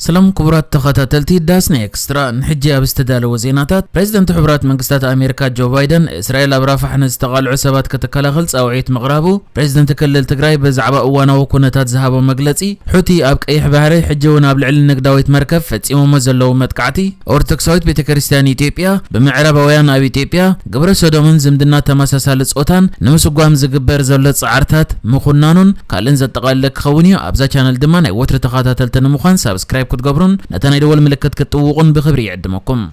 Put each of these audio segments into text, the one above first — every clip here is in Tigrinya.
ሰላም ክቡራት ተኸታተልቲ ዳስና ኤክስትራ፣ ንሕጂ ኣብ ዝተዳለወ ዜናታት፣ ፕሬዚደንት ሕቡራት መንግስታት ኣሜሪካ ጆ ባይደን፣ እስራኤል ኣብ ራፋሕ ንዝተቓልዑ ሰባት ክትከላኸል ጻውዒት ምቕራቡ፣ ፕሬዚደንት ክልል ትግራይ ብዛዕባ እዋናዊ ኩነታት ዝሃቦ መግለጺ፣ ሑቲ ኣብ ቀይሕ ባሕሪ ሕጂ እውን ኣብ ልዕሊ ንግዳዊት መርከብ ፈጺሞሞ ዘለዉ መጥቃዕቲ፣ ኦርቶዶክሳዊት ቤተ ክርስቲያን ኢትዮጵያ ብምዕራባውያን ኣብ ኢትዮጵያ ግብረ ሰዶምን ዝምድና ተመሳሳሊ ጾታን ንምስጓም ዝግበር ዘሎ ጻዕርታት ምኹናኑን ካልእን ዘጠቓለለ ክኸውን እዩ። ኣብዛ ቻነል ድማ ናይ ወትሪ ተኸታተልቲ ንምዃን ሳብስክራይብ ክትገብሩን ነታ ናይ ደወል ምልክት ክትጥውቑን ብኽብሪ ይዕድመኩም።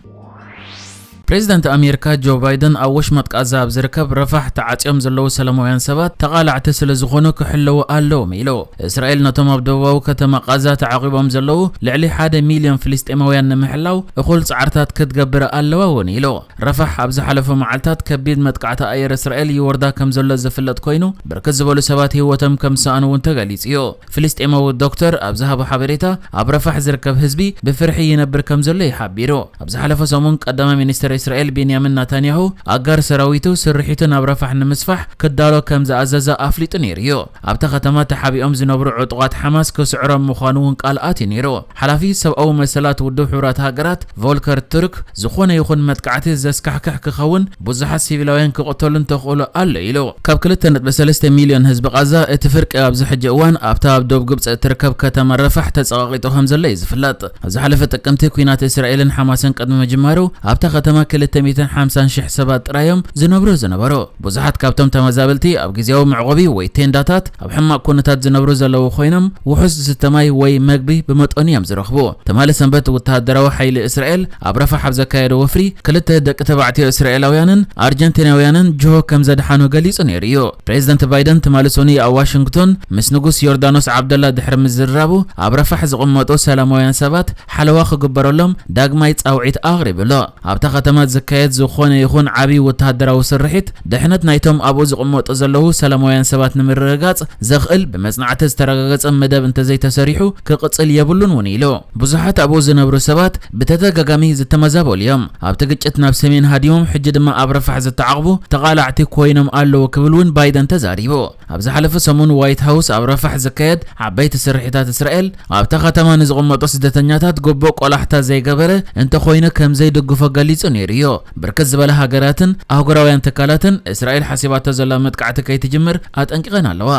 ፕሬዚደንት ኣሜሪካ ጆ ባይደን ኣብ ወሽመጥ ቃዛ ኣብ ዝርከብ ረፋሕ ተዓጽዮም ዘለዉ ሰላማውያን ሰባት ተቓላዕቲ ስለ ዝኾኑ ክሕለዉ ኣለዎም ኢሉ። እስራኤል ነቶም ኣብ ደቡባዊ ከተማ ቃዛ ተዓቂቦም ዘለዉ ልዕሊ ሓደ ሚልዮን ፍልስጤማውያን ንምሕላው እኹል ጻዕርታት ክትገብር ኣለዋ እውን ኢሉ። ረፋሕ ኣብ ዝሓለፉ መዓልታት ከቢድ መጥቃዕቲ ኣየር እስራኤል ይወርዳ ከም ዘሎ ዝፍለጥ ኮይኑ፣ ብርክት ዝበሉ ሰባት ህይወቶም ከም ዝሰኣኑ እውን ተገሊጹ እዩ። ፍልስጤማዊ ዶክተር ኣብ ዝሃቦ ሓበሬታ፣ ኣብ ረፋሕ ዝርከብ ህዝቢ ብፍርሒ ይነብር ከም ዘሎ እዩ ሓቢሩ። ኣብ ዝሓለፈ ሰሙን ቀዳማይ ሚኒስትር እስራኤል ቤንያሚን ናታንያሁ ኣጋር ሰራዊቱ ስርሒቱ ናብ ረፋሕ ንምስፋሕ ክዳሎ ከም ዝኣዘዘ ኣፍሊጡ ነይሩ እዩ። ኣብታ ከተማ ተሓቢኦም ዝነብሩ ዕጡቓት ሓማስ ክስዕሮም ምዃኑ እውን ቃል ኣትዩ ነይሩ። ሓላፊ ሰብኣዊ መሰላት ውድብ ሕቡራት ሃገራት ቮልከር ቱርክ፣ ዝኾነ ይኹን መጥቃዕቲ ዘስካሕክሕ ክኸውን፣ ብዙሓት ሲቪላውያን ክቕተሉን ተኽእሎ ኣሎ ኢሉ። ካብ ክልተ ነጥቢ ሰለስተ ሚልዮን ህዝቢ ቃዛ፣ እቲ ፍርቂ ኣብዚ ሕጂ እዋን ኣብታ ኣብ ደቡብ ግብጺ እትርከብ ከተማ ረፋሕ ተጸቓቒጡ ከም ዘሎ እዩ ዝፍለጥ። ኣብ ዝሓለፈ ጥቅምቲ፣ ኲናት እስራኤልን ሓማስን ቅድሚ ምጅማሩ፣ ኣብታ ከተማ ክልተ ሚእትን ሓምሳን ሽሕ ሰባት ጥራይ እዮም ዝነብሩ ዝነበሩ። ብዙሓት ካብቶም ተመዛበልቲ ኣብ ግዝያዊ መዕቆቢ ወይ ቴንዳታት ኣብ ሕማቕ ኩነታት ዝነብሩ ዘለዉ ኮይኖም፣ ውሑስ ዝስተ ማይ ወይ መግቢ ብመጠኑ እዮም ዝረኽቡ። ትማሊ ሰንበት፣ ወተሃደራዊ ሓይሊ እስራኤል ኣብ ረፋሕ ኣብ ዘካየዶ ወፍሪ፣ ክልተ ደቂ ተባዕትዮ እስራኤላውያንን ኣርጀንቲናውያንን ጅሆ ከም ዘድሓኑ ገሊጹ ነይሩ እዩ። ፕሬዚደንት ባይደን ትማሊ ሰኑይ ኣብ ዋሽንግቶን ምስ ንጉስ ዮርዳኖስ ዓብደላ ድሕሪ ምዝርራቡ፣ ኣብ ረፋሕ ዝቕመጡ ሰላማውያን ሰባት ሓለዋ ክግበረሎም ዳግማይ ጻውዒት ኣቕሪቡ ኣሎ። ኣብታ ከተማ ዝካየድ ዝኾነ ይኹን ዓቢ ወተሃደራዊ ስርሒት፣ ድሕነት ናይቶም ኣብኡ ዝቕመጡ ዘለዉ ሰላማውያን ሰባት ንምርግጋጽ ዘኽእል ብመጽናዕቲ ዝተረጋገጸ መደብ እንተዘይተሰሪሑ ክቕጽል የብሉን እውን ኢሉ። ብዙሓት ኣብኡ ዝነብሩ ሰባት ብተደጋጋሚ ዝተመዛበሉ እዮም። ኣብቲ ግጭት ናብ ሰሜን ሃዲሞም፣ ሕጂ ድማ ኣብ ረፋሕ ዝተዓቕቡ ተቓላዕቲ ኮይኖም ኣለዉ ክብል እውን ባይደን ተዛሪቡ። ኣብ ዝሓለፈ ሰሙን ዋይት ሃውስ ኣብ ረፋሕ ዝካየድ ዓበይቲ ስርሒታት እስራኤል ኣብታ ከተማ ንዝቕመጡ ስደተኛታት ግቡእ ቆላሕታ ዘይገበረ እንተኾይኑ ከም ዘይድግፎ ገሊጹ ነይሩ እዩ። ብርክት ዝበላ ሃገራትን ኣህጉራውያን ትካላትን እስራኤል ሓሲባቶ ዘላ መጥቃዕቲ ከይትጅምር ኣጠንቂቐን ኣለዋ።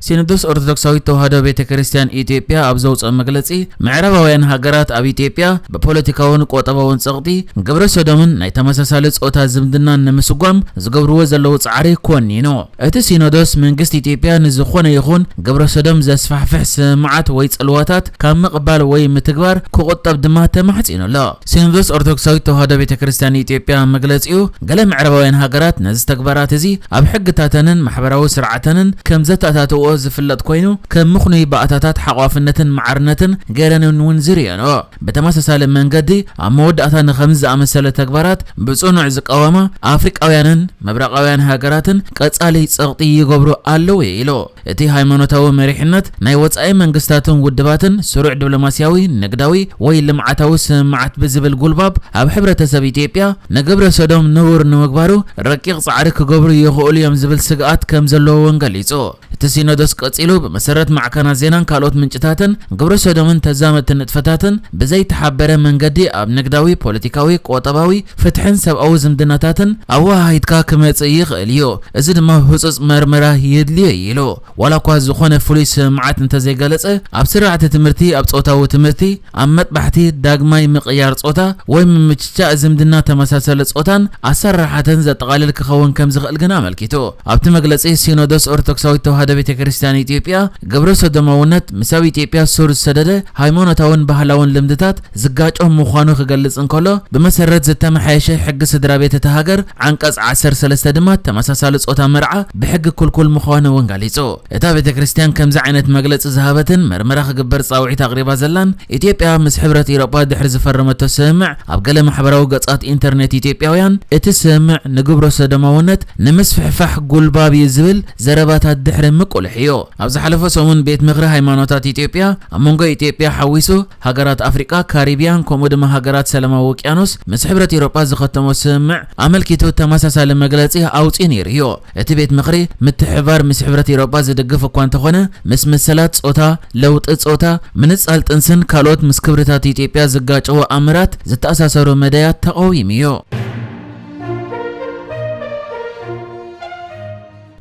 ሲኖዶስ ኦርቶዶክሳዊት ተዋህዶ ቤተ ክርስቲያን ኢትዮጵያ ኣብ ዘውፅኦ መግለፂ፣ ምዕራባውያን ሃገራት ኣብ ኢትዮጵያ ብፖለቲካውን ቁጠባውን ፀቕጢ፣ ግብረ ሰዶምን ናይ ተመሳሳሊ ፆታ ዝምድናን ንምስጓም ዝገብርዎ ዘለዉ ፃዕሪ ኮኒኑ። እቲ ሲኖዶስ መንግስቲ ኢትዮጵያ ንዝኾነ ይኹን ግብረ ሰዶም ዘስፋሕፍሕ ስምምዓት ወይ ፅልዋታት ካብ ምቕባል ወይ ምትግባር ክቑጠብ ድማ ተማሕፂኑ ኣሎ። ሲኖዶስ ኦርቶዶክሳዊት ተዋህዶ ቤተ ክርስቲያን ኢትዮጵያ መግለፂኡ፣ ገለ ምዕራባውያን ሃገራት ነዚ ተግባራት እዚ ኣብ ሕግታተንን ማሕበራዊ ስርዓተንን ከም ዘተኣታትዎ ዝፍለጥ ኮይኑ፣ ከም ምኽኑይ ባእታታት ሓቋፍነትን ማዕርነትን ገይረን እውን ዝርእየንኦ። ብተመሳሳሊ መንገዲ፣ ኣብ መወዳእታ ንኸምዚ ዝኣመሰለ ተግባራት ብጽኑዕ ዝቃወማ ኣፍሪቃውያንን ምብራቓውያን ሃገራትን ቀጻሊ ጸቕጢ ይገብሩ ኣለዉ ኢሉ። እቲ ሃይማኖታዊ መሪሕነት ናይ ወጻኢ መንግስታትን ውድባትን ስሩዕ ዲፕሎማስያዊ፣ ንግዳዊ ወይ ልምዓታዊ ስምምዓት ብዝብል ጉልባብ ኣብ ሕብረተሰብ ኢትዮጵያ ንግብረ ሰዶም ንቡር ንምግባሩ ረቂቕ ጻዕሪ ክገብሩ ይኽእሉ እዮም ዝብል ስግኣት ከም ዘለዎ እውን ገሊጹ። እቲ ሲኖዶስ ቀጺሉ፣ ብመሰረት ማዕከናት ዜናን ካልኦት ምንጭታትን፣ ግብረ ሰዶምን ተዛመድቲ ንጥፈታትን ብዘይተሓበረ መንገዲ ኣብ ንግዳዊ፣ ፖለቲካዊ፣ ቁጠባዊ፣ ፍትሕን ሰብኣዊ ዝምድናታትን ኣወሃሂድካ ክመጽእ ይኽእል እዩ። እዚ ድማ ህጹጽ መርመራ የድልዮ እዩ ኢሉ። ዋላ እኳ ዝኾነ ፍሉይ ስምምዓት እንተዘይገለጸ፣ ኣብ ስርዓተ ትምህርቲ፣ ኣብ ጾታዊ ትምህርቲ፣ ኣብ መጥባሕቲ፣ ዳግማይ ምቕያር ጾታ ወይ ምምችቻእ ዝምድና ተመሳሰሊ ጾታን ኣሰራርሓተን ዘጠቓልል ክኸውን ከም ዝኽእል ግን ኣመልኪቱ። ኣብቲ መግለጺ፣ ሲኖዶስ ኦርቶዶክሳዊት ተዋህዶ ቤተ ክርስቲያን ኢትዮጵያ፣ ግብረ ሰዶማውነት ምስ ኣብ ኢትዮጵያ ሱር ዝሰደደ ሃይማኖታውን ባህላውን ልምድታት ዝጋጮ ምዃኑ ክገልጽ እንከሎ፣ ብመሰረት ዝተመሓየሸ ሕጊ ስድራ ቤት እታ ሃገር ዓንቀጽ ዓሰርተ ሰለስተ ድማ ተመሳሳሊ ጾታ መርዓ ብሕጊ ክልኩል ምዃኑ እውን ገሊጹ። እታ ቤተ ክርስቲያን ከምዚ ዓይነት መግለጺ ዝሃበትን መርመራ ክግበር ጻውዒት ኣቕሪባ ዘላን ኢትዮጵያ፣ ምስ ሕብረት ኤውሮጳ ድሕሪ ዝፈረመቶ ስምምዕ፣ ኣብ ገለ ማሕበራዊ ገጻት ኢንተርኔት ኢትዮጵያውያን፣ እቲ ስምምዕ ንግብረ ሰዶማውነት ንምስፍሕፋሕ ጉልባብ እዩ ዝብል ዘረባታት ድሕሪ ምቁልሕ እዩ። ኣብ ዝሓለፈ ሰሙን ቤት ምኽሪ ሃይማኖታት ኢትዮጵያ ኣብ መንጎ ኢትዮጵያ ሓዊሱ ሃገራት ኣፍሪቃ፣ ካሪቢያን ከምኡ ድማ ሃገራት ሰላማዊ ውቅያኖስ ምስ ሕብረት ኤውሮጳ ዝኸተሞ ስምምዕ ኣመልኪቱ ተመሳሳሊ መግለጺ ኣውጺኡ ነይሩ እዩ። እቲ ቤት ምኽሪ ምትሕብባር ምስ ሕብረት ኤውሮጳ ዝድግፍ እኳ እንተኾነ፣ ምስ መሰላት ጾታ፣ ለውጢ ጾታ፣ ምንጻል ጥንስን ካልኦት ምስ ክብርታት ኢትዮጵያ ዝጋጨዉ ኣምራት ዝተኣሳሰሩ መዳያት ተቓዊሙ እዩ።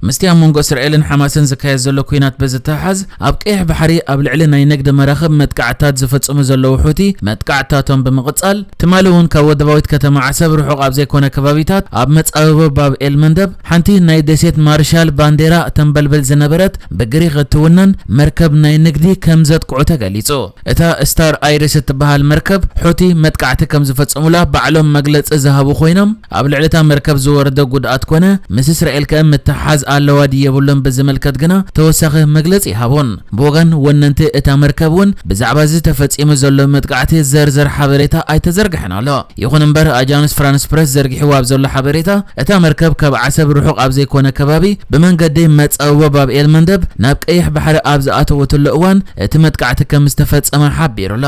ምስቲ ኣብ መንጎ እስራኤልን ሓማስን ዝካየድ ዘሎ ኲናት ብዝተሓዝ፣ ኣብ ቀይሕ ባሕሪ ኣብ ልዕሊ ናይ ንግዲ መራኽብ መጥቃዕትታት ዝፍጽሙ ዘለዉ ሑቲ መጥቃዕትታቶም ብምቕጻል፣ ትማሊ እውን ካብ ወደባዊት ከተማ ዓሰብ ርሑቕ ኣብ ዘይኮነ ከባቢታት ኣብ መጻብቦ ባብ ኤል መንደብ ሓንቲ ናይ ደሴት ማርሻል ባንዴራ ተንበልብል ዝነበረት ብግሪኽ እትውነን መርከብ ናይ ንግዲ ከም ዘጥቅዑ ተገሊጹ። እታ ስታር ኣይሪስ እትበሃል መርከብ ሑቲ መጥቃዕቲ ከም ዝፈጸሙላ ባዕሎም መግለጺ ዝሃቡ ኮይኖም፣ ኣብ ልዕሊ እታ መርከብ ዝወረደ ጉድኣት ኮነ ምስ እስራኤል ከ ምትሓዝ ኣለዋ ድዩ የብሉን ብዝምልከት ግና ተወሳኺ መግለጺ ይሃቡን። ብወገን ወነንቲ እታ መርከብ እውን ብዛዕባ እዚ ተፈጺሙ ዘሎ መጥቃዕቲ ዘርዘር ሓበሬታ ኣይተዘርግሐን ኣሎ። ይኹን እምበር ኣጃንስ ፍራንስ ፕረስ ዘርጊሕዎ ኣብ ዘሎ ሓበሬታ፣ እታ መርከብ ካብ ዓሰብ ርሑቕ ኣብ ዘይኮነ ከባቢ ብመንገዲ መጻብቦ ባብ ኤል መንደብ ናብ ቀይሕ ባሕሪ ኣብ ዝኣተወትሉ እዋን እቲ መጥቃዕቲ ከም ዝተፈጸመ ሓቢሩ ኣሎ።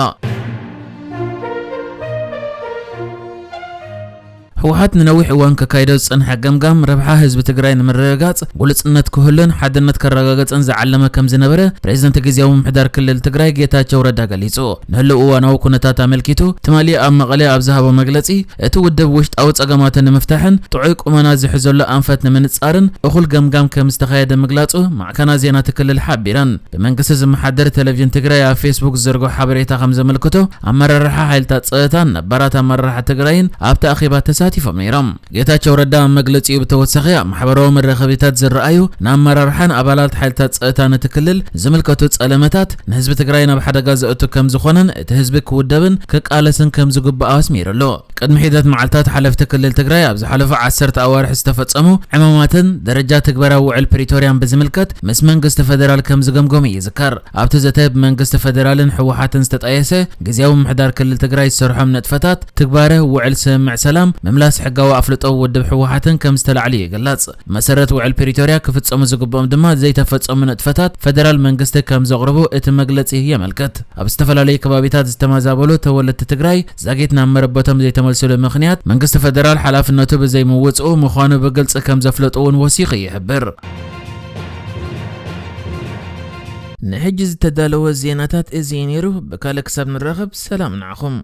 ህወሓት ንነዊሕ እዋን ከካይዶ ዝጸንሐ ገምጋም ረብሓ ህዝቢ ትግራይ ንምርግጋጽ፣ ግሉጽነት ክህሉን ሓድነት ከረጋግጽን ዝዓለመ ከም ዝነበረ ፕሬዝደንት ግዝያዊ ምምሕዳር ክልል ትግራይ ጌታቸው ረዳ ገሊጹ። ንህልው እዋናዊ ኩነታት ኣመልኪቱ ትማሊ ኣብ መቐለ ኣብ ዝሃቦ መግለጺ፣ እቲ ውድብ ውሽጣዊ ጸገማቱ ንምፍታሕን ጥዑይ ቁመና ዝሕዘሉ ኣንፈት ንምንጻርን እኹል ገምጋም ከም ዝተኻየደ ምግላጹ ማዕከናት ዜና እቲ ክልል ሓቢረን። ብመንግስቲ ዝመሓደር ቴሌቪዥን ትግራይ ኣብ ፌስቡክ ዝዘርግሖ ሓበሬታ ከም ዘመልክቶ፣ ኣመራርሓ ሓይልታት ጸጥታን ነባራት ኣመራርሓ ትግራይን ኣብቲ ኣኼባ ተሳቲፎም ነይሮም። ጌታቸው ረዳ ኣብ መግለጺኡ ብተወሳኺ፣ ኣብ ማሕበራዊ መራኸቢታት ዝረኣዩ ንኣመራርሓን ኣባላት ሓይልታት ጸጥታን እቲ ክልል ዝምልከቱ ጸለመታት ንህዝቢ ትግራይ ናብ ሓደጋ ዘእቱ ከም ዝኾነን እቲ ህዝቢ ክውደብን ክቃለስን ከም ዝግባእ ኣስሚሩሉ። ቅድሚ ሒደት መዓልታት ሓለፍቲ ክልል ትግራይ ኣብ ዝሓለፉ ዓሰርተ ኣዋርሕ ዝተፈጸሙ ዕማማትን ደረጃ ትግበራ ውዕል ፕሪቶርያን ብዝምልከት ምስ መንግስቲ ፈደራል ከም ዝገምገሙ ይዝከር። ኣብቲ ዘተ ብመንግስቲ ፈደራልን ህወሓትን ዝተጣየሰ ግዝያዊ ምምሕዳር ክልል ትግራይ ዝሰርሖም ንጥፈታት፣ ትግባረ ውዕል ስምምዕ ሰላም፣ ምምላስ ሕጋዊ ኣፍልጦ ውድብ ህወሓትን ከም ዝተላዕሉ ይግለጽ። መሰረት ውዕል ፕሪቶርያ ክፍጸሙ ዝግብኦም ድማ ዘይተፈጸሙ ንጥፈታት ፈደራል መንግስቲ ከም ዘቕርቡ እቲ መግለጺ የመልክት። ኣብ ዝተፈላለዩ ከባቢታት ዝተመዛበሉ ተወለድቲ ትግራይ ዛጊት ናብ መረበቶም ዘይተመልስሉ ምኽንያት መንግስቲ ፈደራል ሓላፍነቱ ብዘይምውፅኡ ምዃኑ ብግልፂ ከም ዘፍለጡ እውን ወሲኹ ይሕብር። ንሕጂ ዝተዳለወ ዜናታት እዚ እዩ ነይሩ። ብካልእ ክሳብ ንራኸብ ሰላም ንዓኹም።